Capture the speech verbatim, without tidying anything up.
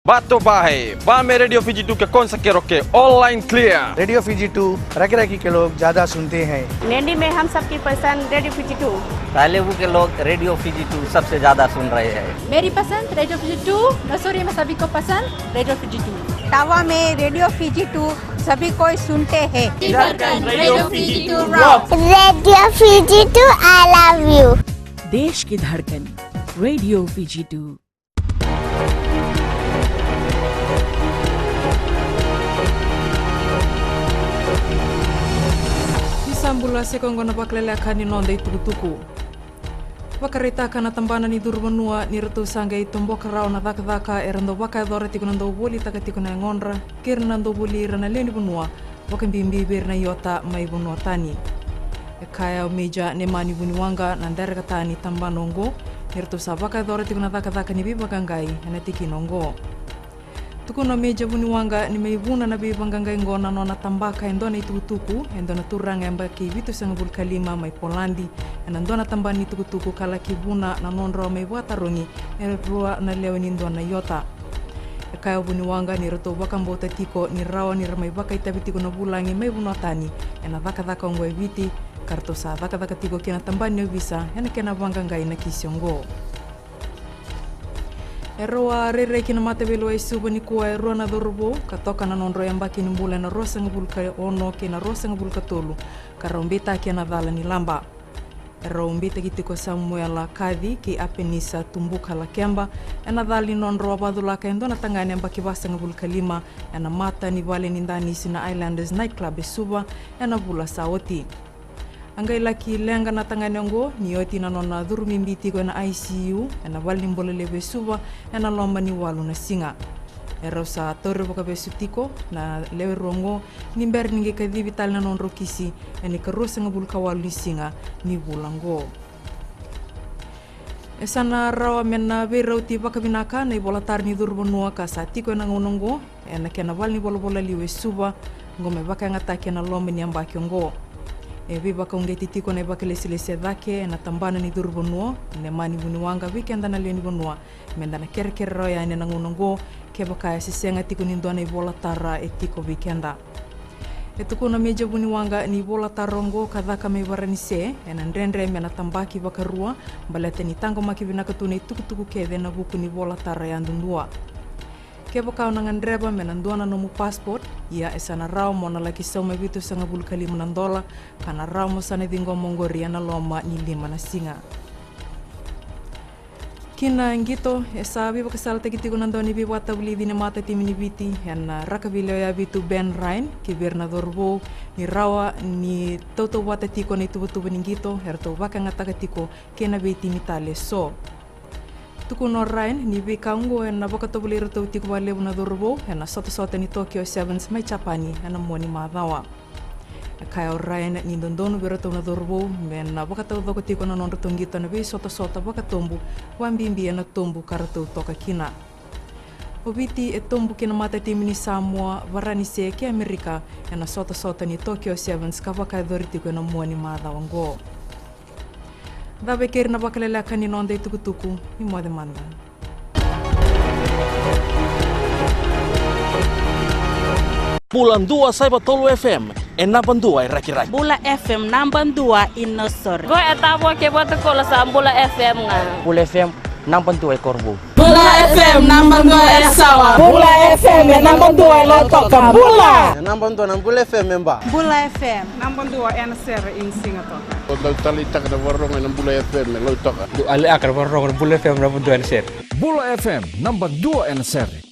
Bato Bahe, Bame Radio Fiji Two ke Konsa Kero ke, all line clear. Radio Fiji two, रैकी रैकी के लोग ज्यादा सुनते हैं। नेंडी में हम सबकी पसंद रेडियो फीजी टू। तालेबु के लोग रेडियो फीजी टू सबसे ज्यादा सुन रहे हैं। मेरी पसंद रेडियो फीजी टू, मसूरी में सभी को पसंद रेडियो फीजी टू। तावा में रेडियो फीजी टू सभी कोई सुनते हैं। Radio Fiji two rock. Radio Fiji two, I love you. देश की धड़कन, radio Fiji two. Ni sa bula, se koya oqo na vakaleleka ni noda itukutuku. Vakaraitaka na tabana ni curu vanua ni ratou sa qai toboka rawa na cakacaka era dau vakayacora tiko na dau volitaka tiko na yagodra kei ira na dau voli ira na lewe ni vanua, vakabibi vei ira na iota mai vanua tani. E kaya o Major Nemani Vuniwaqa na director ni tabana oqo ni ratou sa vakayacora tiko na cakacaka ni veivaqaqai ena tikina oqo. Tukuna o Major Vuniwaqa ni mai vuna na veivaqaqai oqo na nona tabaka e dua na itukutuku e dua na turaga yabaki vitusagavulu ka lima mai Poladi ena dua na tabana ni itukutuku ka laki vuna na nodrau mai vakatarogi e rua na lewe ni dua na iota. E kaya o Vuniwaqa ni ratou vakabauta tiko ni rawa ni ra mai vakaitavi tiko na vulagi mai vanua tani ena cakacaka oqo e Viti, ka ratou sa cakacaka tiko kei na tabana ni ovisa ena kena vaqaqai na kisi oqo. E rau a rairai ki na mataveilewai Suva nikua e rua na cauravou ka toka na nodrau yabaki ni bula ena ruasagavulu ka ono kei na ruasagavulu ka tolu, ka rau beitaki ena cala ni laba. E rau beitaki tiko Samuela Kaci kei Apenisa Tubuka Lakeba ena cala ni nodrau a vaculaka e dua na tagane yabaki vasagavulu ka lima ena mata ni vale ni danisi na Islanders Night Club e Suva ena vula sa oti. A qai laki leqa na tagane oqo ni oti na nona curu bibi tiko ena I C U ena vale ni bula levu e Suva ena loma ni walu na siga. E rau sa tauri vakavesu tiko na lewe rua oqo ni bera ni qai kacivi tale na nodrau kisi ena ikaruasagavulu ka walu ni siga ni vula oqo. E sa na rawa me na veirauti vakavinaka na ivolatara ni curu vanua ka sa tiko ena gauna oqo ena kena vale ni volavola liu e Suva oqo me vakayagataki ena loma ni yabaki oqo. E veivakauqeti tiko na ivakalesilesi e cake ena tabana ni curu vanua, Nemani Vuniwaqa, vei keda na lewe ni vanua, meda na kerekere rawa yani ena gauna oqo kevaka e se sega tiko ni dua na ivolatara e tiko vei keda. E tukuna o Major Vuniwaqa ni ivolatara oqo ka caka mai Varanise ena dredre me na tabaki vakarua baleta ni taqomaki vinaka tu na itukutuku kece ena vuku ni ivolatara yadudua. Kevaka o na gadreva me na dua na nomu passport, ia e sa na rawa mo na laki sauma e vitusagavulu ka lima na dola, ka na rawa mo sa na ciqoma oqori ena loma ni lima na siga. Ki na qito, e sa veivakasalataki tiko na dau ni veivakatavulici ni matatimi ni Viti ena rakavi lewe vitu Ben Ryan ki vei ira na cauravou ni rawa ni tautauvata tiko na ituvatuva ni qito eratou vakayagataka tiko kei na veitimi tale eso. Tukuna o Ryan ni veika oqo ena vakatovolei iratou tiko vakalevu na cauravou ena sotasota ni Tokyo Sevens mai Japani ena mua ni macawa. E kaya o Ryan ni dodonu vei iratou na cauravou me na vakataucoko tiko na nodratou qito ena veisotasota vakatobu, vakabibi ena tobu ka ratou toka kina. O Viti e tobu ki na matatimi ni Samoa, Varanise kei Amerika ena sotasota ni Tokyo Sevens ka vakayacori tiko ena mua ni macawa oqo. Cava e keri na vakaleleka ni noda itukutuku, ni moce mada. Bula dua saiva tolu F M, e naba dua e Rakiraki. Bula F M naba dua i Nausori. Qo e Tavua kei Vatukoula, sa Bula F M ga. Bula F M naba dua e Korovou. Bula F M naba dua e Yasawa. Bula F M e naba dua e Lautoka. Bula. E naba dua na Bula F M e Ba. Bula F M naba dua ena sere i Sigatoka. Au dau taleitaka na vakarorogo ena Bula F M e Lautoka. Dau taleitaka na vakarorogo ena Bula F M naba dua ena sere. Bula F M naba dua ena sere.